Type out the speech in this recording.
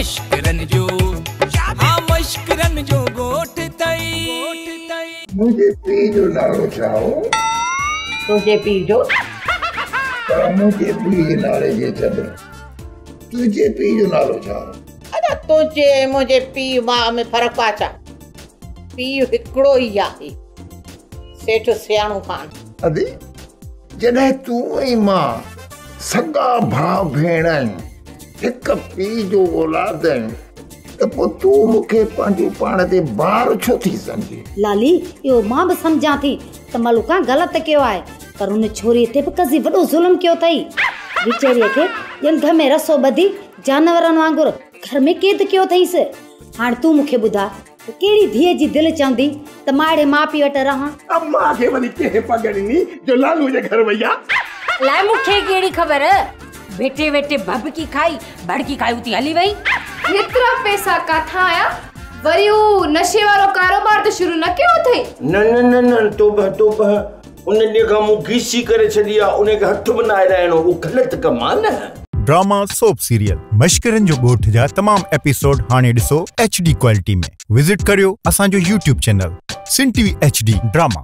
مشڪرن جو ها مشڪرن جو ڳوٺ اٿئي. منهنجي پيء جو نالو ڇا هو؟ تنهنجي پيء جو؟ پر منهنجي پيء جي نالي کي ڇڏ، تنهنجي پيء جو نالو ڇا هو؟ ادا تنهنجي ۽ منهنجي پيء ماء ۾ فرق آ ڇا؟ پيء هڪڙو ئي آهي، سيٺ سياڻو خان. ادي، جڏهن تون ۽ مان سڳا ڀاء ڀيڻ آهيون، هڪ پيء جو اولاد آهيون، ته پوء تون مون کي پنهنجو پاڻ تي بار ڇو ٿي سمجهين؟ لالي، اهو مان به سمجهان ٿي ته ملوڪان غلط ڪيو آهي، پر ان ڇوريء تي به قضي وڏو ظلم ڪيو اٿئي. ويچاريء کي ڄنگهه ۾ رسو ٻڌي جانورن وانگر گهر ۾ قيد ڪيو اٿئيس. هاڻ تون مون کي ٻڌاء ته ڪهڙي ڌيء جي دل چوندي ته مان اهڙي ماء پيء وٽ رهان؟ امان کي وري ڪنهن پڳ ڏني جو لالوء جي گهر وئي آ؟ الائي مون کي ڪهڙي خبر. ويٺي ويٺي ڀڀڪي کائي ڀڙڪي کائي اٿي هلي وئي. هيترا پئسا ڪاٿان آيا؟ وري اهو نشي وارو ڪاروبار ته شروع نه ڪيو اٿئي؟ نه نه نه نه توبهه توبهه ان ڏينهن کان مون گيسي ڪري ڇڏي آ ان کي هٿ به ناهي لائڻو اهو غلط ڪم آ نه. ڊراما سوپ سيريل مشڪرن جو ڳوٺ جا تمام ايپيسوڊ هاڻي ڏسو ايڇ ڊي ڪوالٽي ۾ وزٽ ڪريو اسان جو YouTube channel Sindh T V H D drama.